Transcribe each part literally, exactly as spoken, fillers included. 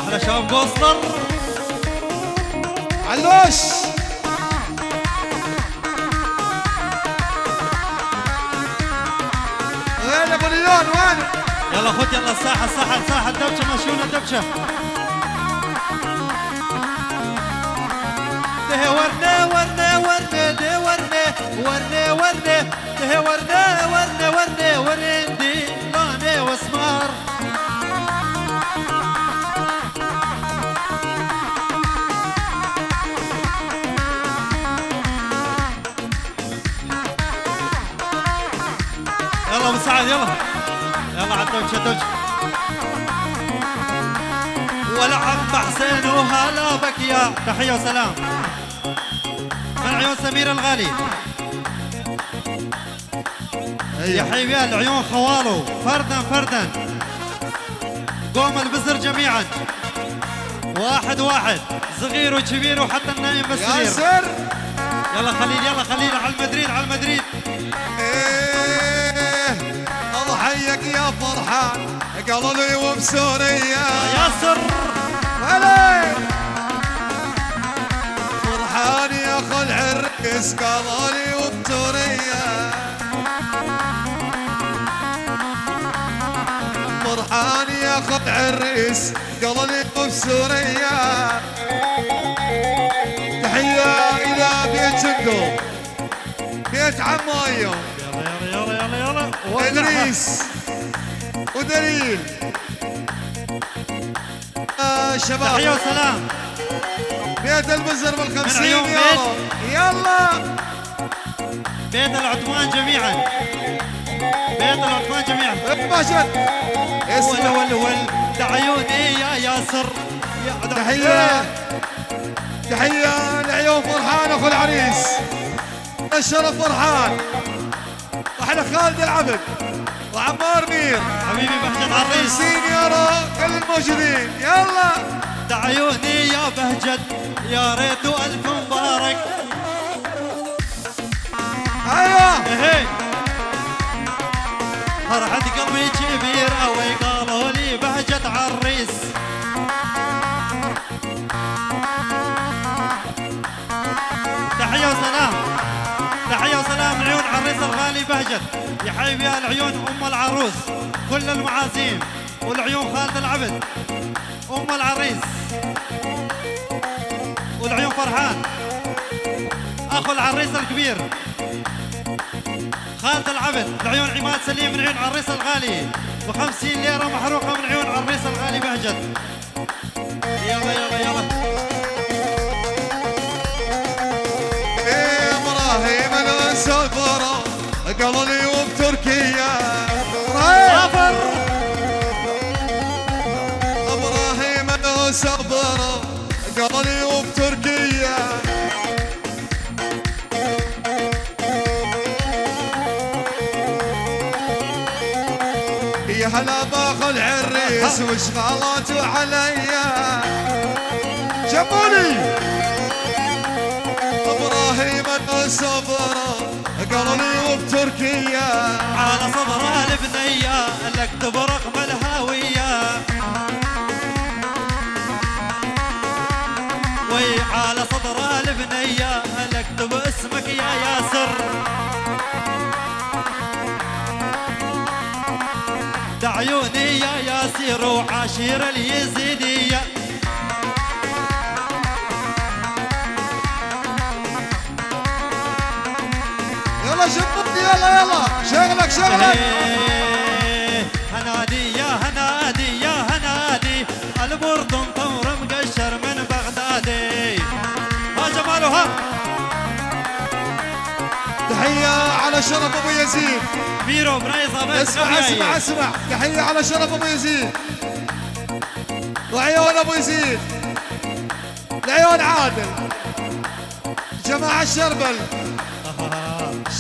على شباب قوسطر. علوش. وين ابو ليون، وين؟ يلا خد، يلا الساحة، الساحة، الساحة، الدبشة، مشونا الدبشة. ده ورني، ورني، ورني، ده ورني، ورني، ورني، ده ورني، ورني، ورني، ورندي، لوني وسمار. يلا ابو سعد، يلا. يلا عالدوشه، دوشه. ولا عم حسين وهلا بك يا تحيه وسلام. من عيون سمير الغالي. ايوه. يحيي بيها العيون خوالو، فردا فردا. قوم البزر جميعا، واحد واحد، صغير وكبير وحتى النايم بالسرير. ياسر. يلا خليل، يلا خليل، على المدريد، على المدريد. ايه، الله حيك يا فرحان، قالوا لي وبسوريا. ياسر. هلا. فرحان يا خو العريس، قالوا لي وبتوريا. فرحان يا خو العريس، قالوا لي وبسوريا. تحية إلى بيت جندو، بيت عمايو. يلا، يلا، يلا، يلا، يلا. ولع. إدريس ودليل. آه، شباب. تحية وسلام. بيت البزر من بالخمسين، عيون يلا. بيت. يلا. بيت العثمان جميعا. بيت العثمان جميعا. إيه، ما شاء الله. اسمع. ول، ول، ول. ده عيوني يا ياسر. يا عدم. تحية. تحية لعيون فرحان أخو العريس. الشرف فرحان. واحلى خالد العبد وعمار مير. حبيبي بهجت عريس. خمسين يورو كل الموجودين. يلا. ده عيوني يا بهجت، يا ريت والف مبارك. ايوه. اهي. فرحة قلبي كبيرة ويقالوا لي بهجت عريس. تحية وسلام. تحية وسلام لعيون عريس الغالي بهجت. يحيي بيها العيون أم العروس، كل المعازيم، والعيون خالد العبد، أم العريس، والعيون فرحان، أخو العريس الكبير، خالد العبد، العيون عماد سليم من عيون عريس الغالي، وخمسين ليرة محروقة من عيون عريس الغالي بهجت. يلا، يلا، يلا. إيه، إبراهيم الأنس البرا، قال لي وبتركيا. إبراهيم. سافر. إبراهيم الأنس البرا، قال لي وبتركيا. يا هلا باخو العريس وشغالاته عليا. جمولي. ابراهيم الصبر قرني وبتركيا. على صدر البنية لك تبرق ملهاوية. وي على صدر البنية لك اكتب اسمك يا ياسر. دعيوني يا ياسر وعاشير اليزيدية. يلا شباب، يلا، يلا. شغلك، شغلك. إيه، هنادي يا هنادي يا هنادي. البرد مطور مقشر من بغدادي. ها جماله، ها. تحية على شرف أبو يزيد. ميرو برايز أبد اسمع، خفياي. اسمع، اسمع. تحية على شرف أبو يزيد. وعيون أبو يزيد. العيون عادل. جماعة شربل.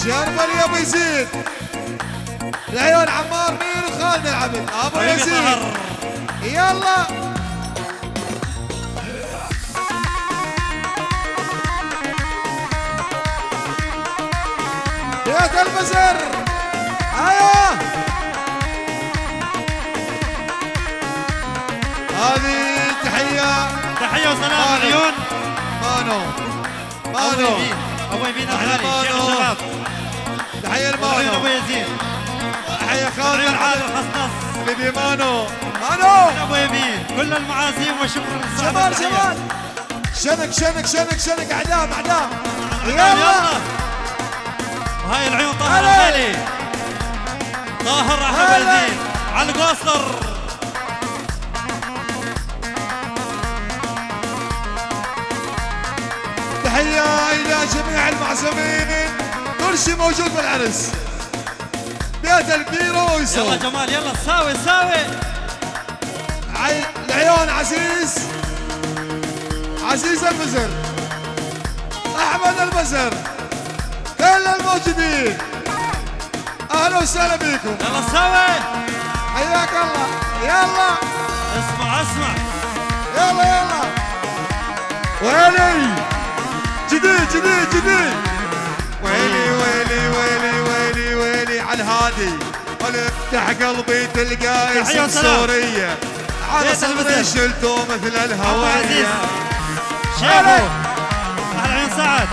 شربل يا أبو يزيد. العيون عمار مير وخالد العبد. أبو حبيبي يزيد. طاهر. يلا. بيت البزر. ايوه. هذه تحية تحية وسلام مانو. العيون. مانو. مانو. أبو يمين. أبو يمين أهلا الغالي، شيخ مانو. الشباب. تحية والعيون لمانو. أبو يزيد. تحية خالد والعيون العالي. عادل الخصنص. سيدي مانو. مانو. أبو يمين. كل المعازيم وشكرًا لصاحب شمال، التحية. شمال. شنك، شنك، شنك، شنك، أعدام، أعدام. يلا. يلا. هاي العيون طاهر هلا. الغالي. طاهر أحمد هلا. يزيد. على القصر. تحية إلى جميع المعزومين. كل شي موجود بالعرس. بيت البيرو ويسو. يلا جمال، يلا ساوي، ساوي. عي-، العيون عزيز. عزيز المزر. أحمد المزر. كل الموجودين. أهلا وسهلا بيكم. يلا سوا. حياك الله. يلا. اسمع، اسمع. يلا، يلا. ويلي. جديد، جديد، جديد. ويلي، ويلي، ويلي، ويلي، ويلي على الهادي. ولفتح قلبي تلقى تحية اسم وسلام. سورية. على بيت صدري المثل. شلته مثل عبد العزيز. الهوية. شيخو. أهلا عين سعد.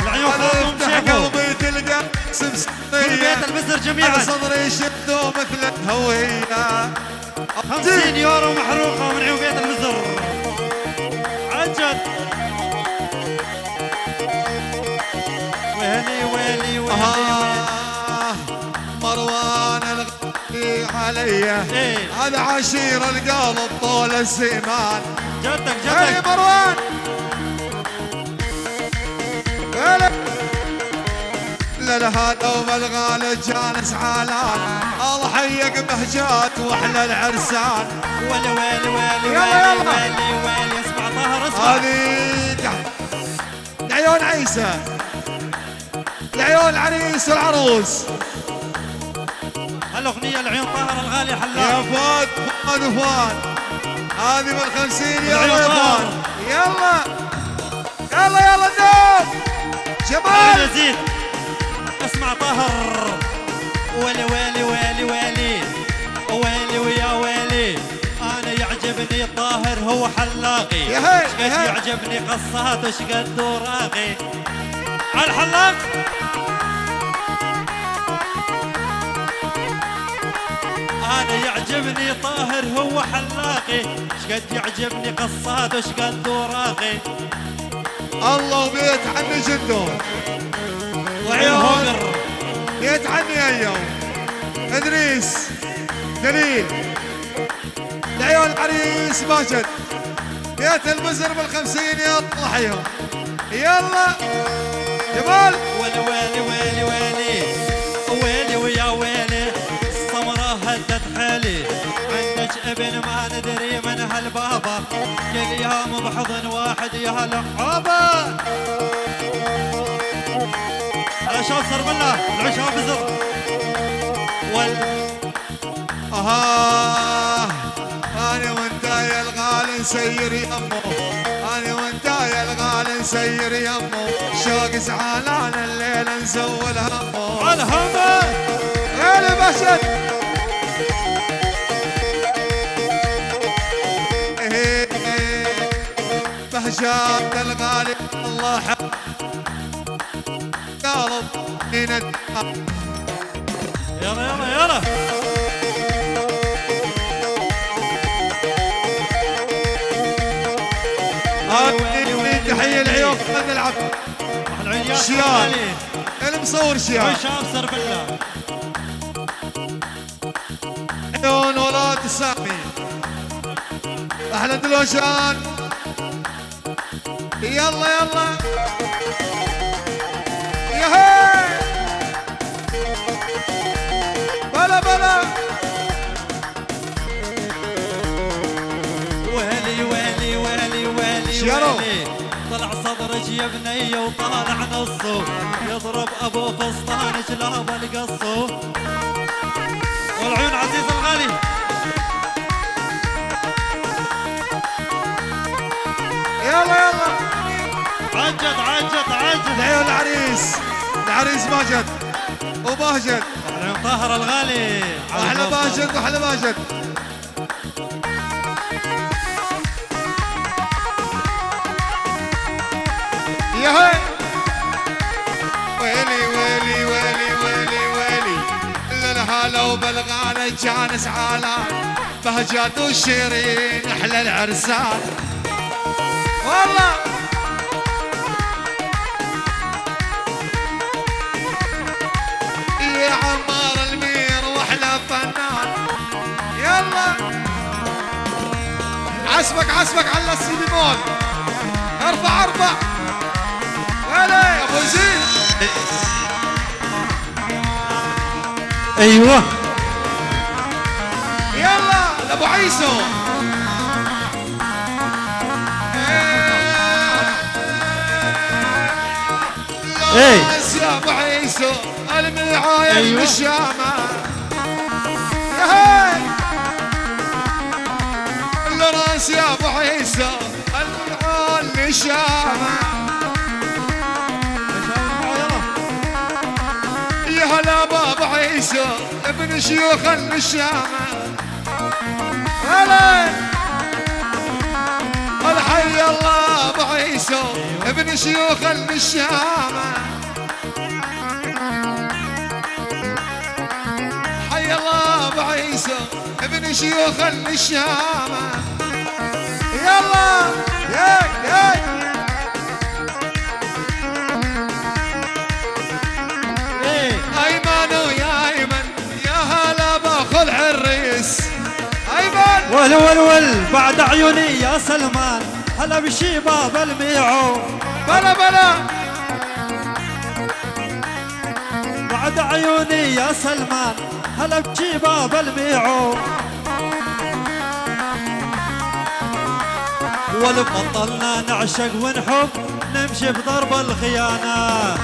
العيون فاطم افتح شيخو. قلبي تلقى سمسمية. كل بيت المزر جميعًا. على صدري شدو مثل الهوية. خمسين يورو محروقة من عيون بيت المزر. عجل. ويلي، ويلي، ويلي، ويلي. آه، مروان الغالي عليا. إيه. هذا عشير القلب طول الزمان. جدك، جدك. هاي مروان. هلا. للهلا وبالغالي جالس علان. الله حيك بهجات واحلى العرسان. ويلي، ويلي، ويلي، يلا، ويلي، يلا. ويلي، ويلي. اسمع طاهر، اسمع. هذه تحت. العيون عيسى. العيون العريس والعروس. هالأغنية العيون طاهر الغالي حلاق. يا فؤاد، فؤاد، فؤاد. هذه بالخمسين يا العيون طاهر. فؤاد. يلا. يلا، يلا، دوم. جمال. يزيد. اسمع طاهر. ويلي، ويلي، ويلي، ويلي. ويلي ويا ويلي. أنا يعجبني طاهر هو حلاقي. يا هي، شقد يا هي. يعجبني قصاته شقد وراقي. عالحلاق. أنا يعجبني طاهر هو حلاقي. شقد يعجبني قصاته شقد وراقي. الله وبيت عني جدو. وعيون. بيت عني أيو. إدريس. دليل. العيون عريس ماجد. بيت المزر بالخمسين، يلا حيهم. يلا. جمال. ويلي، ويلي، ويلي، ويلي. ويلي ويا ويلي. السمرة هدت حيلي. عندك ابن ما ندري من هالبابا. كل يوم بحضن واحد يا لعابة. على شاف سر بالله، العشاء بزر. وال- آه، أنا وانت يا الغالي نسير يمه. أنا وانت يا الغالي نسير يمه. شوق زعلان الليل نزول همه. على همه. غالي بشر. إيه، إيه. بهجات الغالي الله حق. يا رب. يلا، يلا، يلا. هاي تحية العيون، خلينا نلعب. راح العيون يا شيال. خالي. المصور شيال. وين شاف سر بالله؟ عيون ولاد السامي. أحلى دلوشان. يلا، يلا. يا هي. بلا، بلا. ويلي، ويلي، ويلي، ويلي، شيرو. ويلي. طلع صدرك يا بنية وطالع نصه. يضرب أبو فسطانك لا بالقصه. والعيون عزيز الغالي. يلا، يلا. عجت، عجت، عجت. العيون العريس. العريس ماجد. وبهجت. العيون طاهر الغالي. على أحلى القصة. باجت وأحلى باجت. هاي. ويلي، ويلي، ويلي، ويلي، ويلي. للهلا وبالغالي جان زعلان. بهجت وشيرين أحلى العرسان. والله. يا عمار المير وأحلى فنان. يلا. عسبك، عسبك على السي بيمول. ارفع، ارفع. ولا يا أبو زيد. ايوه. يلا لابو عيسو. ايه. بس يا ابو عيسو، الميعاية أيوة. المشامة. يا هاي. الراس يا ابو عيسو، الميعاية المشامة. يا هلا بابو عيسو، ابن شيوخ المشامة. هلا. هلا حي الله ابو عيسو، ابن شيوخ المشامة. حي الله ابو عيسو، ابن شيوخ المشامة. يلا. ياي، ياي. ايمن ويا ايمن، يا هلا باخو العريس. ايمن. ول، ول، ول، بعد عيوني يا سلمان، هلا بشي بابا الميعو. بلا، بلا. بعد عيوني يا سلمان، هلا بشي بابا الميعو. ولبطلنا نعشق ونحب، نمشي بدرب الخيانة.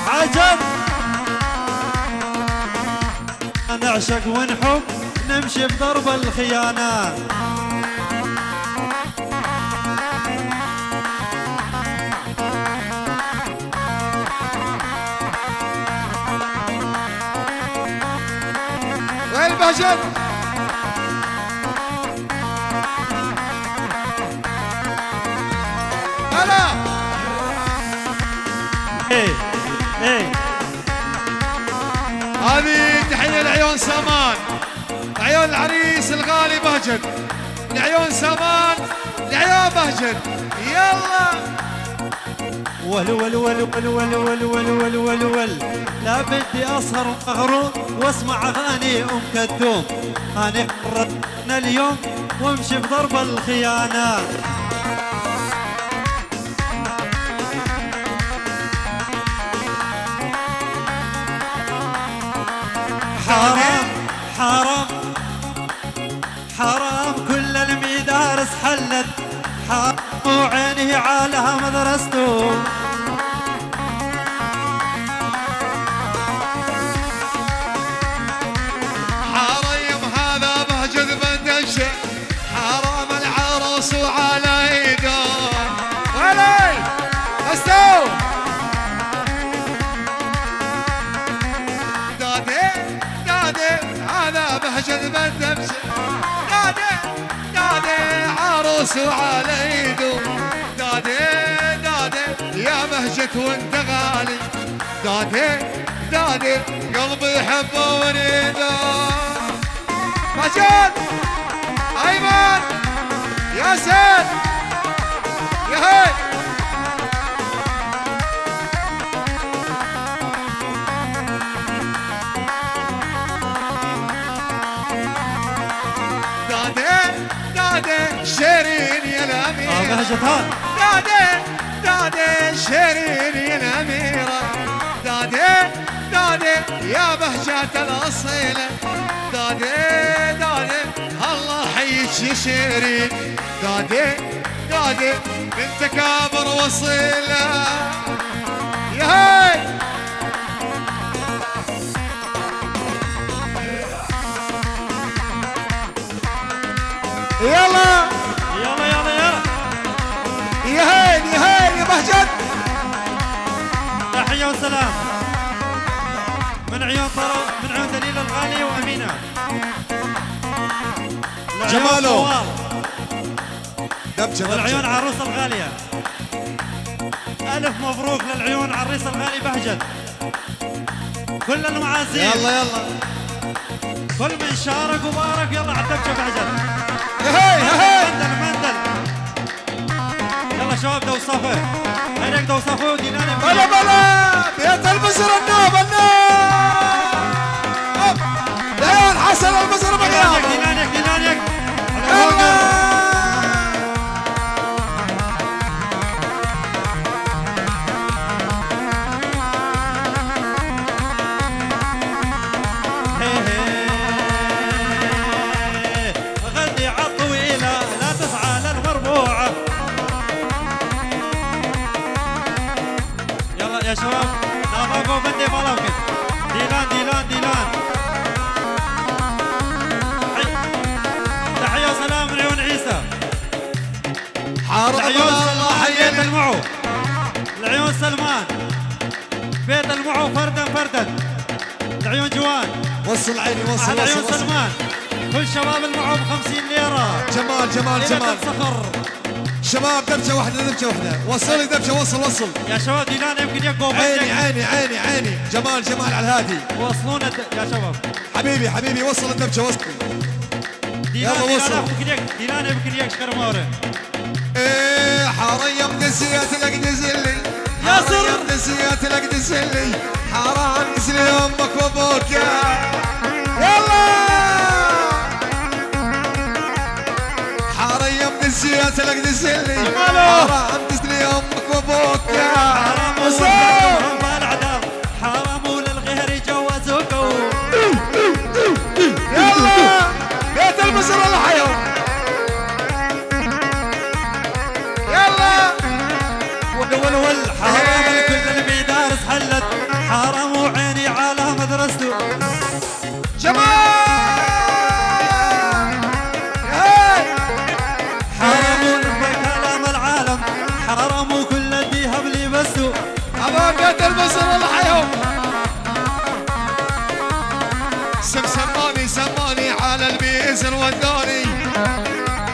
عجب. نعشق ونحب، نمشي بدرب الخيانة. وين البهجت؟ هلا. ايه، ايه. هذه تحية لعيون سامان، عيون العريس الغالي بهجت، لعيون سامان، لعيون بهجت. يلا. ول، ول، ول. لا بدي اسهر مغرور واسمع اغاني ام كلثوم. انا قررنا اليوم وامشي بضرب الخيانة. حرام، حرام، حرام، كل المدارس حلت، حرام، وعيني على مدرسته. حرام، هذا بهجت بندش، حرام العروس وعلى ايده. ولي، استو. دادي، دادي، هذا بهجت بندش. دادي، دادي، عروس وعلى ايده. دادي، دادي، يا بهجت وانت غالي. دادي، دادي، قلبي يحبه ويريده. مجد، ايمن، ياسر، يا هاي. دادي، دادي، شيرين يا الأميرة. آه، بهجت هاي. دادي، دادي، شيرين يا الأميرة. دادي، دادي، يا بهجة الأصيلة. دادي، دادي، الله حيك يا شيرين. دادي، دادي، من تكابر وصيلة. يا هاي. يلا. يلا، يلا، يلا. يا هين، يا هين، يا بهجت. تحية وسلام. من عيون طر-، من عيون دليل الغالي وأمينة. العيون جماله. طوال. دبجة، دبجة. والعيون عروس الغالية. ألف مبروك للعيون، عريس الغالي بهجت. كل المعازيم. يلا، يلا. كل من شارك وبارك، يلا عالدبشة بهجت. هي، هي. مندل، مندل. يلا شباب، دو صفو. هيك دو صفو، دينار. بلا، بلا. بيت المزر النوب، النوب. ديان حسن المزر بغياب. دينار، دينار، دينار. يلا. هي هي. غني عالطويلة، لا تسعى للمربوعة. يلا يا شباب، لا، ما جو بندي، ما لوكت. ديلان، ديلان، ديلان. حي-، تحية وسلام من عيون عيسى. حارب العيون الله سلمان، حيين. بيت المعو. العيون سلمان. بيت المعو فردا فردا. العيون جوان. وصل عيني، وصل، على وصل، عيون وصل. سلمان. كل شباب المعو بخمسين ليرة. جمال، جمال، إلى جمال. صخر. شباب، دبشة وحدة، دبشة وحدة. وصل لي دبشة، وصل، وصل. يا شباب، ديلان يمكن يبقوا عيني، بيتك. عيني، عيني، عيني. جمال، جمال على الهادي. وصلونا د-، يا شباب. حبيبي، حبيبي، وصل الدبشة، وصل. ديلان، يلا ديلان، وصلوا. أخوك ليك، ديلان يمكن يكشخر موري. إيه، حارة يم دزيات لك دزلي. ياسر. حارة يم دزيات لك دزلي. حارة عن دزلي أمك وأبوك يا. يلا. حارة يم دزيات لك دزلي. مالو. حارة عن دزلي أمك وأبوك يا. حرام وزين. وزين. حرام وللغير يجوزوكو. يلا، بيت المزر الحيو. يلا. ول، ول، ول، حرام الكل المدارس حلت. حرام وعيني على مدرسته. شباب! هاي! حرام ونبى كلام العالم، حرام وكل الذهب لبسته. حرام بيت المصر الحيوم. سم سماني، سماني على البيزر ودوني.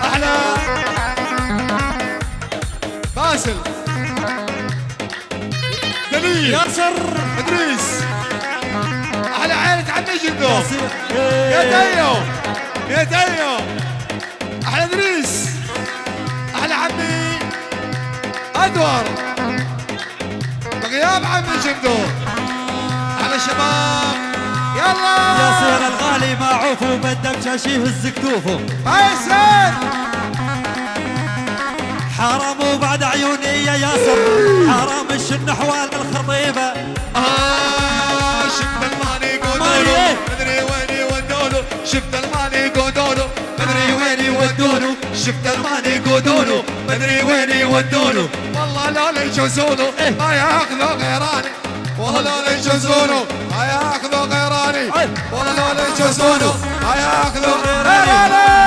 أحلى باسل. دليل. ياسر. ادريس. احلى عيلة عمي جندو. ياسر. يا دايو. يا دايو. احلى ادريس. احلى عمي ادوار. بغياب عمي جندو. احلى شباب. يلا. ياسر الغالي ما عوفه بدك شاشي يهز كتوفه. فيصل. حرام وبعد عيوني يا ياسر، حرام شن أحوال الخطيبة. آه، شفت الماني قولولو، مدري وين يودولو. شفت الماني قولولو، مدري وين يودولو. شفت الماني قولولو، مدري وين يودولو. والله لو ليش زولو، إيه. ما ياخذو غيراني. والله لو ليش زولو، ما ياخذو غيراني. أي. والله لو ليش زولو، ما ياخذو غيراني. غيراني.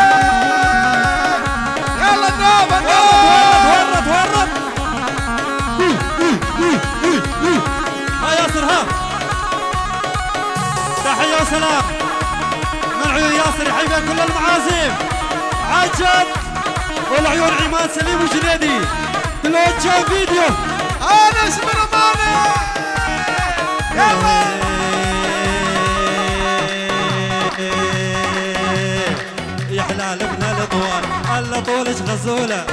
يلا النوبة، النوبة. ورط، ورط، ورط. ها ياسر، ها. تحية وسلام. من عيون ياسر يحيي كل المعازيم. عجب. والعيون عماد سليم وجنيدي. بلوجان فيديو. انا اسمي رمانة. يلا. يا حلال ابن الطوال، الله طولش غزولة.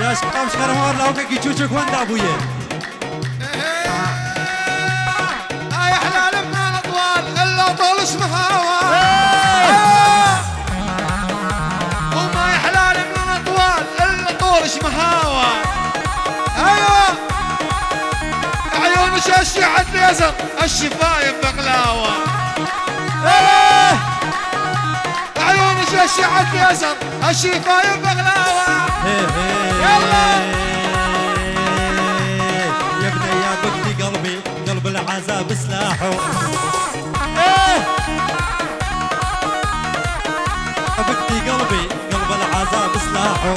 يا شباب، شكرا هور لو كي تشوشك وين دابوية. هاي حلال من الأطوال، إلا طول اسمها هوا. وما يحلال من الأطوال، إلا طول اسمها هوا. أيوة. عيونك أشعة ليزر، الشفايف بقلاوة. عيونك أشعة ليزر، الشفايف بغلاوة. هي هي. يلا. يا بنية بكتي قلبي، قلب العذاب سلاحه. إيه. بكتي قلبي، قلب العذاب سلاحه.